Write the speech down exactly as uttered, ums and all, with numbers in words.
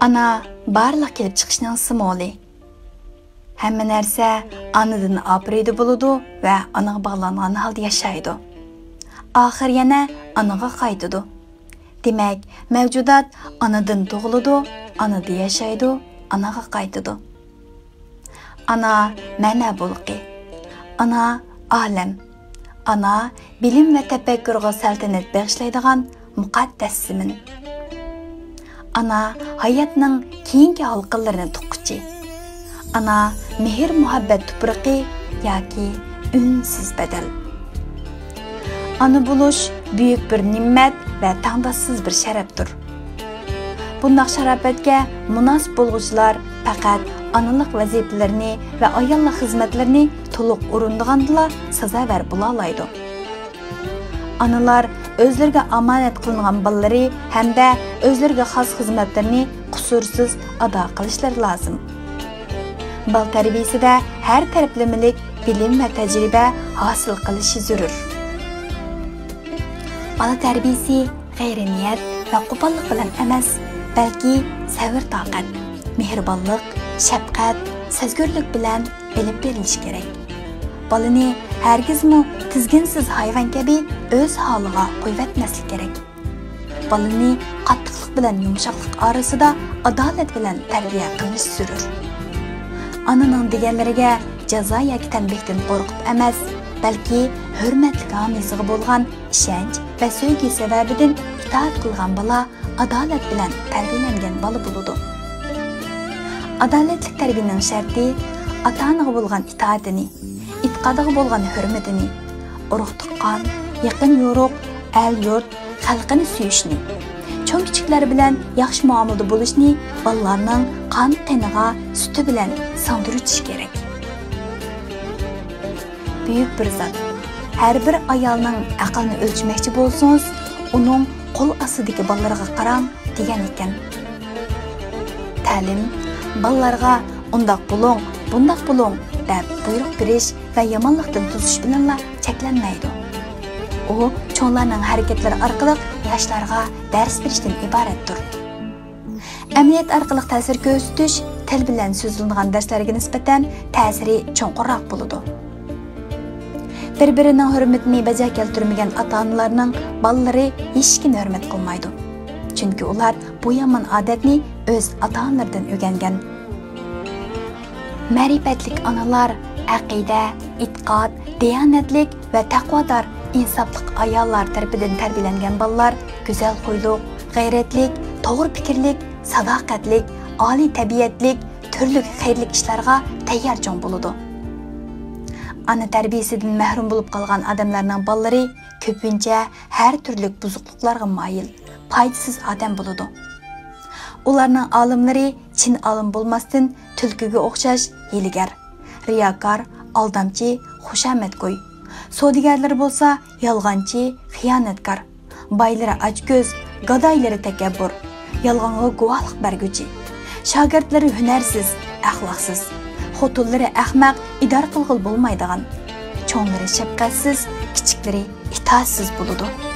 ئانا بارلىق كېلىپ چىقىشنىڭ سىمۋولى. ھەممە نەرسە ئانىدىن ئاپىرىدە بولىدۇ ۋە ئانىغا باغلانغان ھالدا ياشايدۇ. ئاخىر يەنە ئانىغا قايتىدۇ. دېمەك، مەۋجۇدات ئانىدىن تۇغۇلىدۇ، ئانىدا ياشايدۇ، ئانىغا قايتىدۇ. ئانا مەنە بۇلىقى. ئانا ئالەم. ئانا بىلىم ۋە تەپەككۇرغا سەلتەنەت بېغىشلايدىغان مۇقەددەس زېمىن. ئانا ھاياتنىڭ كېيىنكى ھالقىلىرىنى تۇغقۇچى. ئانا مېھىر-مۇھەببەت تۇپرىقى ياكى ئۈنسىز بەدەل. ئانا بولۇش بۈيۈك بىر نېمەت ۋە تەڭداشسىز بىر شەرەپتۇر. بۇنداق شاراپەتكە مۇناسىپ بولغۇچىلار پەقەت ئانىلىق ۋەزىپىلىرىنى ۋە ئاياللىق خىزمەتلىرىنى تولۇق ئورۇندىغاندىلا سازاۋەر بولالايدۇ. ئانىلار ئۆزلىرىگە ئامانەت قىلىنغان بالىلىرى ھەمدە ئۆزلىرىگە خاس خىزمەتلىرىنى قۇسۇرسىز ئادا قىلىشلىرى لازىم. بالا تەربىيىسىدە ھەر تەرەپلىمىلىك بىلىم ۋە تەجرىبە ھاسىل قىلىشى زۆرۈر. بالا تەربىيىسى غەيرىي نىيەت ۋە قوپاللىق بىلەن ئەمەس، بەلكى سەۋر-تاقەت، مېھرىبانلىق، شەپقەت، سەزگۈرلۈك بىلەن ئېلىپ بېرىلىشى كېرەك. بالىنى ھەرگىزمۇ تىزگىنسىز ھايۋان كەبى ئۆز ھالىغا قويۇۋەتمەسلىك كېرەك. بالىنى قاتتىقلىق بىلەن يۇمشاقلىق ئارىسىدا ئادالەت بىلەن تەربىيە قىلىش زۆرۈر. ئانىنىڭ دېگەنلىرىگە جازا ياكى تەنبىھتىن قورقۇپ ئەمەس، بەلكى ھۆرمەتلىك ھامىيسىغا بولغان ئىشەنچ ۋە سۆيگۈ سەۋەبىدىن ئىتائەت قىلغان بالا ئادالەت بىلەن تەربىيەلەنگەن بالا بولىدۇ. ئادالەتلىك تەربىيەنىڭ شەرتى ئاتا-ئانىغا بولغان ئىتائىتىنى، ئېتىقادىغا بولغان ھۆرمىتىنى، ئۇرۇق-تۇغقان، يېقىن-يورۇق، ئەل-يۇرت، خەلقىنى سۆيۈشنى، چوڭ-كىچىكلەر بىلەن ياخشى مۇئامىلىدە بولۇشنى بالىلارنىڭ قان-قېنىغا، سۈتى بىلەن سىڭدۈرۈۋېتىش كېرەك. بۈيۈك بىر زات. ھەر بىر ئايالنىڭ ئەقلىنى ئۆلچىمەكچى بولسىڭىز، ئۇنىڭ قول ئاستىدىكى بالىلىرىغا قاراڭ، دېگەن ئىكەن. تەلىم بالىلارغا «ئۇنداق بولۇڭ، بۇنداق بولۇڭ» دەپ بۇيرۇق بېرىش ۋە يامانلىقتىن توسۇش بىلەنلا چەكلەنمەيدۇ. ئۇ چوڭلارنىڭ ھەرىكەتلىرى ئارقىلىق ياشلارغا دەرس بېرىشتىن ئىبارەتتۇر. ئەمەلىيەت ئارقىلىق تەسىر كۆرسىتىش تىل بىلەن سۆزلىنىدىغان دەرسلەرگە نىسبەتەن تەسىرى چوڭقۇرراق بولىدۇ. بىر-بىرىنىڭ ھۆرمىتىنى بەجا كەلتۈرمىگەن ئاتا-ئانىلارنىڭ بالىلىرى ھېچكىمنى ھۆرمەت قىلمايدۇ. چۈنكى ئۇلار بۇ يامان ئادەتنى ئۆز ئاتا-ئانىلىرىدىن ئۆگەنگەن. مەرىپەتلىك ئانىلار ئەقىدە، ئېتىقاد، دىيانەتلىك ۋە تەقۋادار، ئىنساپلىق ئاياللار تەرىپىدىن تەربىيەلەنگەن بالىلار گۈزەل خۇيلۇق، غەيرەتلىك، توغرا پىكىرلىك، ساداقەتلىك، ئالىي تەبىئەتلىك، تۈرلۈك خەيرلىك ئىشلارغا تەييار چوڭ بولىدۇ. ئانا تەربىيىسىدىن مەھرۇم بولۇپ قالغان ئادەملەرنىڭ بالىلىرى كۆپىنچە ھەر تۈرلۈك بۇزۇقلۇقلارغا مايىل، پايدىسىز ئادەم بولىدۇ. ئۇلارنىڭ ئالىملىرى چىن ئالىم بولماستىن، تۈلكىگە ئوخشاش ھىيلىگەر، رىياكار، ئالدامچى، خۇشامەتگوي. سودىگەرلىرى بولسا يالغانچى، خىيانەتكار. بايلىرى ئاچكۆز، گادايلىرى تەكەببۇر، يالغانغا گۇۋاھلىق بەرگۈچى. شاگىرتلىرى ھۈنەرسىز، ئەخلاقسىز. خوتۇنلىرى ئەخمەق، ئىدارە قىلغىلى بولمايدىغان. چوڭلىرى شەپقەتسىز، كىچىكلىرى ئىتائەتسىز بولىدۇ.